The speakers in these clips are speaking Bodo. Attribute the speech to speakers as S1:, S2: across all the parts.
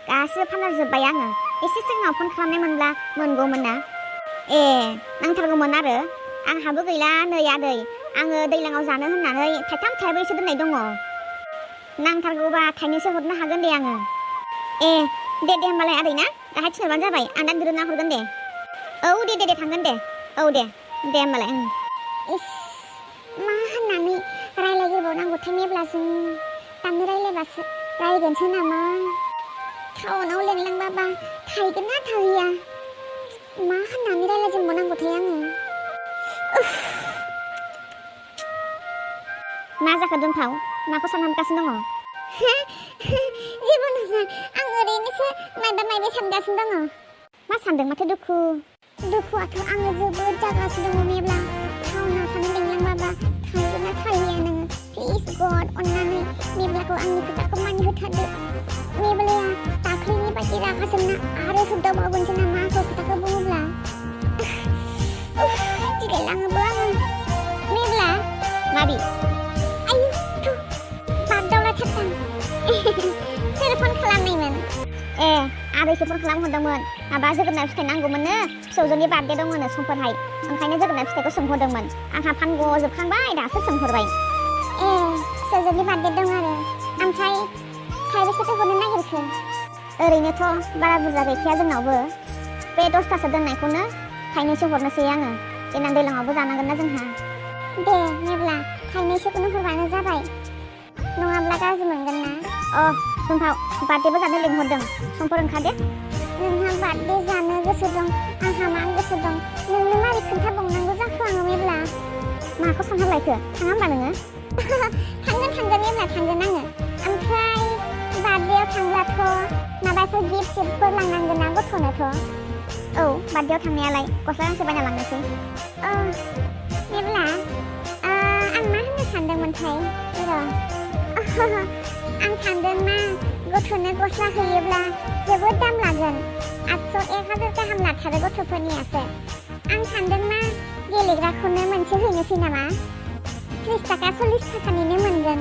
S1: गासिबो फानना जोब्बाय आङो एसे सिगाङाव फन खालामनाय मोनब्ला मोनगौमोन ना नांथारगौमोन आरो आंहाबो गैला नै आदै आङो दैज्लाङाव जानो होननानै थाइथाम थाइब्रैसो दोननाय दङ नांथारगौबा थाइनैसो हरनो हागोन दे आङो दे होमबालाय आदै ना दाहाय थिनहरबानो जाबाय आं दा दिरुनना हरगोन दे औ दे थांगोन दे औ दे होमबालाय मा होननानै रायलायग्रोबावनांगौथाय मेब्लाजों दानो रायलायबासो रायगोनसो नामा टाउनाव लेंलांबाबा थाहैगोन ना थाहैया मा होननानै रायलायजेनबावनांगौथाय आङो मा जाखो दुमफाव माखौ सानहाबगासिनो दङ जेबो नङा आं ओरैनोसो मायबा सानगासिनो दङ मा सानदों माथो दुखुआथ' आङो जोबोद जागासिनो दङ मेब्ला टाउनाव थानो लेंलांबाबा थाहैगोन ना थाहैया नोङो प्लिज गड अननानै मेब्लाखौ आंनि खोथाखौ मानि होथारदो मेब्लाया दाख्लैनि बायदि रागा जोंना आरो होबदावबावगोनसो नामा आंखौ खोथाखौ बुङोब्ला गिलायलाङोबो आङो मेब्ला माबि सोर फन खालामनायमोन आदैसो फन खालामहरदोंमोन माबा जोगोनार फिथाइ नांगौमोननो फिसौजोनि बार्थडे दङनो समफोरहाय ओंखायनो जोगोनार फिथाइखौ सोंहरदोंमोन आंहा फानग'जोबखांबाय दासो सोंहरबाय फिसौजोनि बार्थडे दं आरो ओमफ्राय थाइबेसेथो हरनो नागिरखो ओरैनोथ' बारा बुरजा गैखाया जोंनावबो बे 10थासो दोननायखौनो थाइनैसो हरनोसै आङो देनां दैज्लाङावबो जानांगोन ना जोंहा दे मेब्ला थाइनैसोखौनो हरबानो जाबाय नङाब्ला गाज्रि मोनगोन ना दुमफाव बार्थडेबो जानो लिंहरदों समफोर ओंखारदो नोंहा बार्थडे जानो गोसो दं आंहा मा गोसो दं नोंनो मारै खोन्थाबावनांगौ जाखो आङो मेब्ला माखौ सानहाबलायखो थाङा होमबा नोङो थांगोन मेब्ला थांगोन आङो ओमफ्राय बार्थडेआव थांब्लाथ' माबाफोर गिफ्टफोर लांनांगोन ना गथ'नोथ' बार्थडेआव थांनायालाय गस्ला गांसे बायना लांनोसै मेब्ला आं मा होननो सानदोंमोनथाय आं सानदों मा गथ'नो गस्ला होयोब्ला जोबोद दाम लागोन 800-1000 गाहाम लाथारो गथ'फोरनियासो आं सानदों मा गेलेग्राखौनो मोनसे हैनोसै नामा 30 थाखा 40 थाखानिनो मोनगोन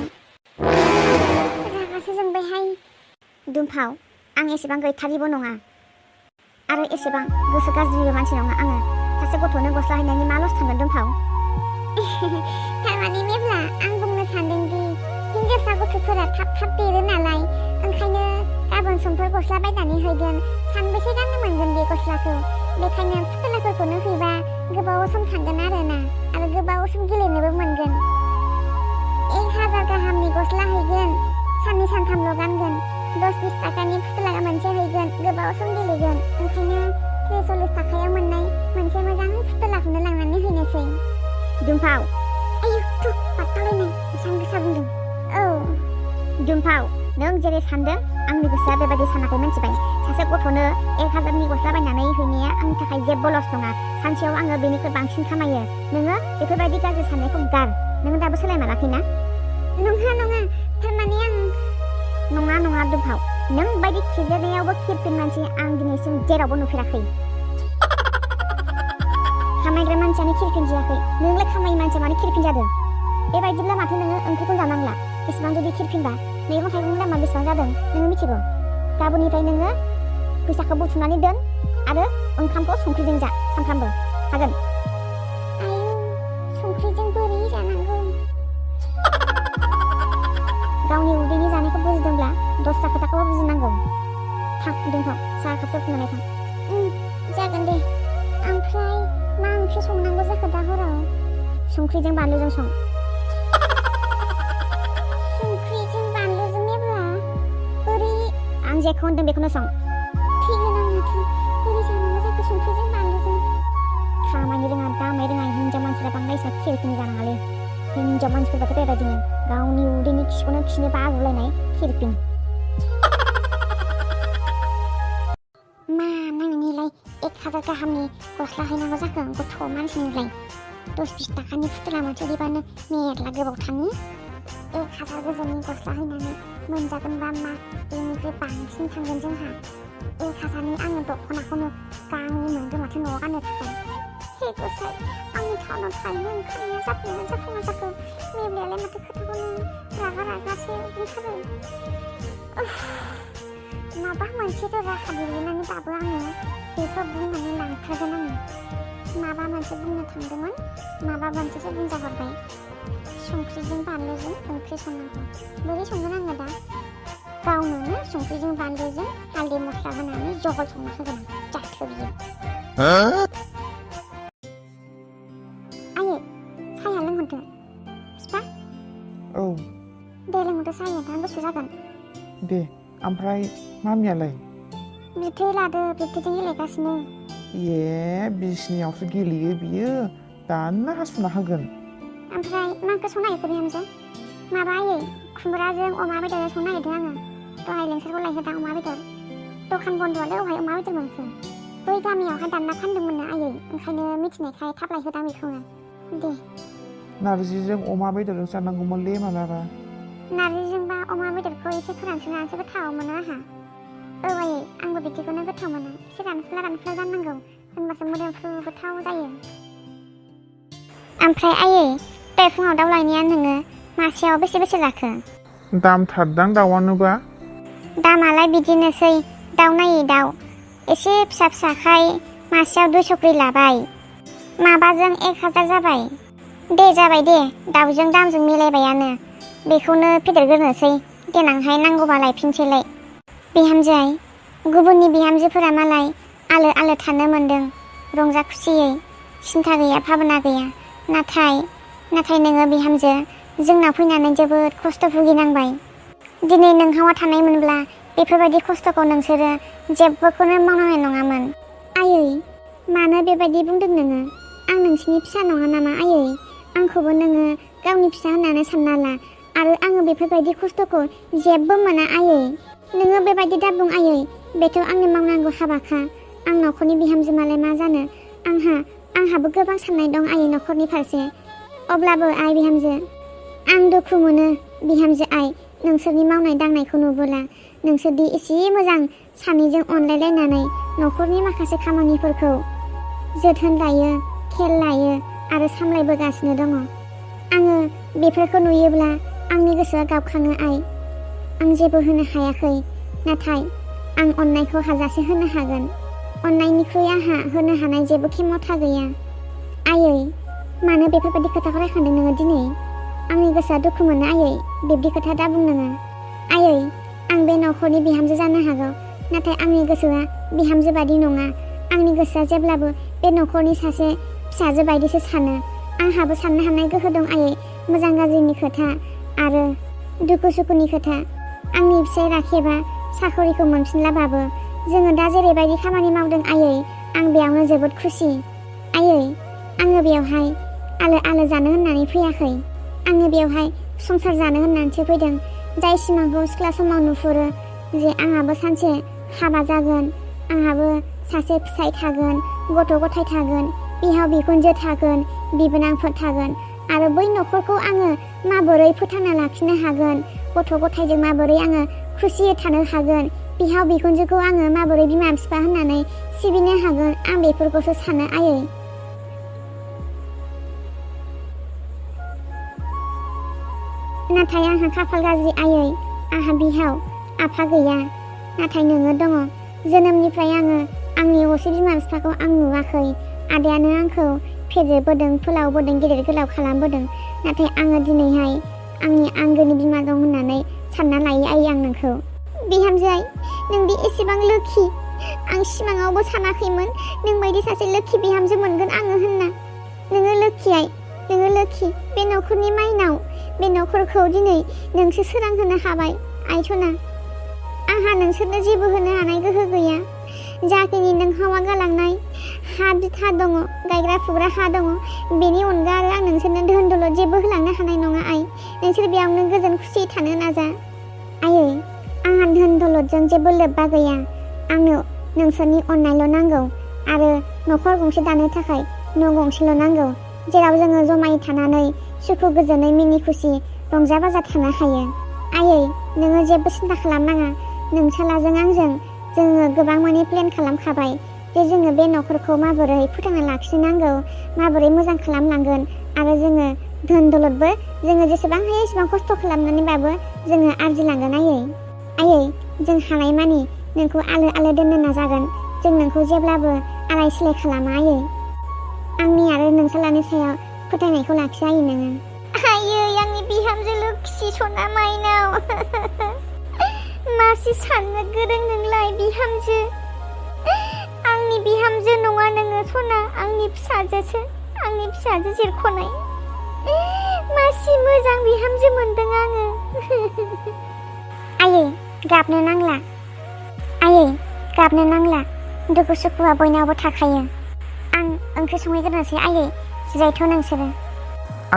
S1: रागासो जोंबायहाय दुमफाव आं एसेबां गैथारिबो नङा आरो एसेबां गोसो गाज्रिबो मानसि नङा आङो सासे गथ'नो गस्ला हैनायनि मा लस थांगोन दुमफाव थारमाने मेब्ला आं बुंनो सानदोंदि हिन्जावसा गथ'फोरा थाब देरो नालाय ओंखायनो गाबोन समफोर गस्ला बायनानै हैगोन सानबेसे गाननो मोनगोन बे गस्लाखौ बेखायनो फुथुलाफोरखौनो हैबा गोबाव सम थांगोन आरो गोबाव सम गेलेनोबो मोनगोन 1000 गाहामनि गस्ला हैगोन साननै सानथामल' गानगोन 10-20 थाखानि फुथुला मोनसे हैगोन गोबाव सम गेलेगोन ओंखायनो 30-40 थाखायाव मोननाय मोनसे मोजां फुथुलाखौनो लांनानै हैनोसै दुमफाव बाथालायनाय बेसेबां गोसा बुंदों दुमफाव नों जेरै सानदों आंनि गोसोआ बेबायदि सानाखै मिन्थिबाय सासे गथ'नो 1000नि गस्ला बायनानै हैनाया आंनि थाखाय जेबो लस नङा सानसेयाव आङो बेनिख्रुइ बांसिन खामायो नोङो बेफोरबायदि गाज्रि साननायखौ गार नोङो दाबो सोलायमाराखैना नङा थारमाने आं नङा दुमफाव नों बायदि खिजेरनायावबो खिरपिन मानसि आं दिनैसिम जेरावबो नुफेराखै खामायग्रा मानसियानो खिरपिन जायाखै नोंलाय खामाय मानसिया मानो खिरपिन जादों बेबायदिब्ला माथो नोङो ओंख्रिखौ जानांला बेसेबां जुदि खिरपिनबा मैगं थाइगंनि दामा बेसेबां जादों नोङो मिथिगौ गाबोननिफ्राय नोङो फैसाखौ बुथुमनानै दोन आरो ओंखामखौ संख्रिजों जा सानफ्रामबो हागोन संख्रिजों बोरै जानांगौ गावनि उदैनि जानायखौ बुजिदोंब्ला दस्रा खोथाखौबो बुजिनांगौ थां दुमफाव साहा कापसे फुदुंनानै थां जागोन दे ओमफ्राय मा ओंख्रि संनांगौ जाखो दा हराव संख्रिजों बानलुजों सं संख्रिजों बानलुजों मेब्ला बोरै आं जेखौ होनदों बेखौनो सं थैगोन आं माथो बोरै जानांगौ जाखो संख्रिजों बानलुजों खामायनो रोङा दामाय रोङा हिन्जाव मानसिफ्रा बांद्राय एसेबां खिरपिनि जानाङालै हिन्जाव मानसिफोरबाथ' बेबायदिनो गावनि उदैनि खिखौनो खिनो बागुलायनाय खिरपिन मा नांनायलाय 1000 गाहामनि गस्ला हैनांगौ जाखो गथ' मानसिनिलाय 10-20 थाखानि फुथुला मोनसे हैबानो मेरला गोबाव थाङो 1000 गोजौनि गस्ला हैनानै मोनजागोनबा मा बेनिफ्राय बांसिन थांगोन जोंहा 1000नि आङो दख'नाखौनो गांनै मोनगोन माथो न'आव गाननो थाखाय हे गसाइ आंनि टाउनाव थाहैनो ओंखारनाया जाफुङा जाखो मेब्लायालाय माथो खोथाखौनो रागासो बुंथारो माबा मोनसेथ' राहा दिहुननानैबाबो आङो बेखौ बुंनानै लांथारगोन आङो। माबा मोनसे बुंनो थांदोंमोन, माबा मोनसेसो बुंजाहरबाय। संख्रिजों बानलुजों ओंख्रि संनांगौ। बोरै संगोन आङो दा? गावनो संख्रिजों बानलुजों हालदै मस्ला होनानै जहल संना होगोन आं। जाथो बियो। आयै, साया लोंहरदो। बिफा?
S2: औ।
S1: दे लोंहरदो साया, दा गुसु जागोन।
S2: दे, ओमफ्राय मामियालाय?
S1: बिबथै लादो, बिबथैजों गेलेगासिनो।
S2: बिसिनियावसो गेलेयो बियो, दानो हासुना होगोन।
S1: ओमफ्राय मा ओंख्रि संनो नागिरखो बिहामजो? माबा आयै, खुमब्राजों अमा बेदरजों संनो नागिरदों आङो। दहाय नोंसोरखौ लायहोदां अमा बेदर। दखान बन्द'आलाय अहाय अमा बेदर मोनखो? बै गामियावहाय दानना फानदोंमोननो आयै, ओंखायनो मिथिनायखाय थाब लायहोदां बेखौनो। दे।
S2: नारजिजों अमा बेदरजों जानांगौमोनलै मालाबा।
S1: नारजिजोंबा अमा बेदरखौ एसे फोरानस्रोनानैसो गोथाव मोनो आंहा। औ आयै, आंबो बिदिखौनो गोथाव मोनो। एसे रानफुला रानफुला जानांगौ, होनबासो मोदोमफ्रु गोथाव जायो। ओमफ्राय आयै, दहाय फुङाव दाउ लायनाया नोङो मासेयाव बेसे लाखो?
S2: दामथारदां दाउआनोबा।
S1: दामालाय बिदिनोसै, दाउ नायै दाउ। एसे फिसा फिसाखाय मासेयाव 200 लाबाय। माबाजों 1000 जाबाय। दे जाबाय दे, दाउजों दामजों मिलायबायानो। बेखौनो फेदेरग्रोनोसै, देनांहाय नांगौबा लायफिनसैलाय। बिहामजोआय, गुबुननि बिहामजोफोरा मालाय आलो आलो थानो मोन्दों, रंजा खुसियै। सिन्था गैया, भाबना गैया। नाथाय नोङो बिहामजो, जोंनाव फैनानै जोबोद खस्थ' भुगिनांबाय। दिनै नोंहावा थानायमोनब्ला बेफोरबायदि खस्थ'खौ नोंसोरो जेबोखौनो मावनांनाय नङामोन। आयै, मानो बेबायदि बुंदों नोङो? आं नोंसिनि फिसा नङा नामा आयै? आंखौबो नोङो गावनि फिसा होननानै सानना ला। आरो आङो बेफोरबायदि खस्थ'खौ जेबो मोना आयै। नोङो बेबायदि दाबुं आयै, बेथ' आंनि मावनांगौ हाबाखा। आं न'खरनि बिहामजो मालाय मा जानो? आंहाबो गोबां साननाय दं आयै न'खरनि फारसे। अब्लाबो आइ बिहामजो, आं दुखु मोनो बिहामजो आइ, नोंसोरनि मावनाय दांनायखौ नुबोला। नोंसोरदि एसे मोजां सानैजों अनलायलायनानै न'खरनि माखासे खामानिफोरखौ जोथोन लायो, खेल लायो आरो सामलायबोगासिनो दङ। आङो बेफोरखौ नुयोब्ला आंनि गोसोआ गाबखाङो आइ। आं जेबो होनो हायाखै, नाथाय आं अननायखौ हाजासे होनो हागोन। अननायनिख्रुइ आंहा होनो हानाय जेबो खेमथा गैया। आयै, मानो बेफोरबायदि खोथाखौ रायखांदों नोङो दिनै? आंनि गोसोआ दुखु मोनो आयै, बिब्दि खोथा दा बुं नोङो। आयै, आं बे न'खरनि बिहामजो जानो हागौ, नाथाय आंनि गोसोआ बिहामजो बादि नङा। आंनि गोसोआ जेब्लाबो बे न'खरनि सासे फिसाजो बायदिसो सानो। आंहाबो साननो हानाय गोहो दं आयै, मोजां गाज्रिनि खोथा आरो दुखु सुखुनि खोथा। आंनि फिसाइ राखेबा साखरिखौ मोनफिनलाबाबो जोङो दा जेरैबायदि खामानि मावदों आयै, आं बेयावनो जोबोद खुसि। आयै, आङो बेवहाय आलो जानो होननानै फैयाखै। आङो बेवहाय संसार जानो होननानैसो फैदों। जाय सिमांखौ सिख्ला समाव नुहुरो जे आंहाबो सानसे हाबा जागोन, आंहाबो सासे फिसाइ थागोन, गथ' गथाय थागोन, बिहाव बिखुनजो थागोन, बिबोनांफोर थागोन आरो बै न'खरखौ आङो माबोरै फोथांना लाखिनो हागोन, गथ' गथायजों माबोरै आङो खुसियै थानो हागोन, बिहाव बिखुनजोखौ आङो माबोरै बिमा बिफा होननानै सिबिनो हागोन, आं बेफोरखौसो सानो आयै। नाथाय आंहा खाफाल गाज्रि आयै, आंहा बिहाव आफा गैया, नाथाय नोङो दङ। जोनोमनिफ्राय आङो आंनि असे बिमा बिफाखौ आं नुवाखै। आदायानो आंखौ फेदेरबोदों, फोलावबोदों, गेदेर गोलाव खालामबोदों। नाथाय आङो दिनैहाय आंनि आंगोनि बिमा दं होननानै सानना लायो आयै आं नोंखौ। बिहामजोआय, नोंदि एसेबां लोखि, आं सिमाङावबो सानाखैमोन नोंबायदि सासे लोखि बिहामजो मोनगोन आङो होनना। नोङो लोखि आइ, नोङो लोखि, बे न'खरनि माइनाव। बे न'खरखौ दिनै नोंसो सोरां होनो हाबाय आइथना। आंहा नोंसोरनो जेबो होनो हानाय गोहो गैया। जाखिनि नोंहावा गालांनाय हा बिथा दङ, गायग्रा फुग्रा हा दङ, बेनि अनगा आरो आं नोंसोरनो धोन दौलद जेबो होलांनो हानाय नङा आइ। नोंसोर बेयावनो गोजोन खुसियै थानो नाजा। आयै, आंहा धोन दौलदजों जेबो लोब्बा गैया। आंनो नोंसोरनि अननायल' नांगौ आरो न'खर गंसे दानो थाखाय न' गंसेल' नांगौ, जेराव जोङो जमायै थानानै सुखु गोजोनै मिनि खुसि रंजा बाजा थानो हायो। आयै, नोङो जेबो सिन्था खालामनाङा। नोंसालाजों आंजों जोङो गोबां माने प्लेन खालामखाबाय जे जोङो बे न'खरखौ माबोरै फोथांना लाखिनांगौ, माबोरै मोजां खालामलांगोन आरो जोङो धोन दौलदबो जोङो जेसेबां हायो एसेबां खस्थ' खालामनानैबाबो जोङो आरजिलांगोन आयै। आयै, जों हानायमानि नोंखौ आलो आलो दोननो नाजागोन। जों नोंखौ जेब्लाबो आलाय सिलाय खालामा आयै। आंनि आरो नोंसोरलानि सायाव फोथायनायखौ लाखि आयै नोङो। आयै आंनि बिहामजो लोक्षि सना माइनाव मासि साननो गोरों नोंलाय बिहामजो। आंनि बिहामजो नङा नोङो सना, आंनि फिसाजोसो, आंनि फिसाजो जिरख'नाय। मासि मोजां बिहामजो मोनदों आङो। आयै गाबनो नांला, आयै गाबनो नांला। दुखु सुखुआ बयनावबो थाखायो। आं ओंख्रि संहैग्रोनोसै आयै, जिरायथ' नोंसोरो।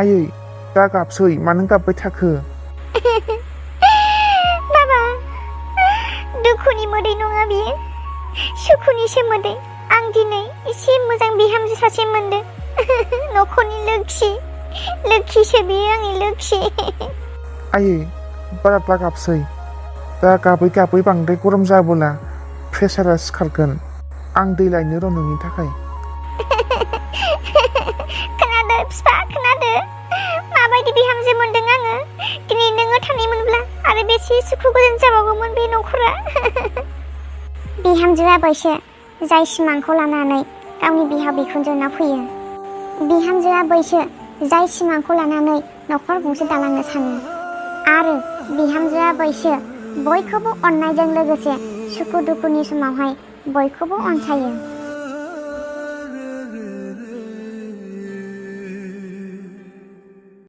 S2: आयै दा गाबसै, मानो गाबबाय थाखो?
S1: बाबा दुखुनि मोदै नङा बियो, सुखुनिसो मोदै। आं दिनै एसे मोजां बिहामजो सासे मोनदों। न'खरनि लोक्षिसो बियो, आंनि लोक्षि।
S2: आयै बारा दा गाबसै, दा गाबै गाबै बांद्राय गरम जाबोला प्रेसारा सिखारगोन। आं दै लायनो र' नोंनि थाखाय।
S1: खोनादो फिफा खोनादो, माबायदि बिहामजो मोनदों आङो। दिनै नोङो थानायमोनब्ला आरो बेसे सुखु गोजोन जाबावगौमोन बे न'खरा। बिहामजोआ बैसो जाय सिमांखौ लानानै गावनि बिहाव बिखुनजोनाव फैयो। बिहामजोआ बैसो जाय सिमांखौ लानानै न'खर गंसे दालांनो सानो। आरो बिहामजोआ बैसो बयखौबो अननायजों लोगोसे सुखु दुखुनि समावहाय बयखौबो अनसायो।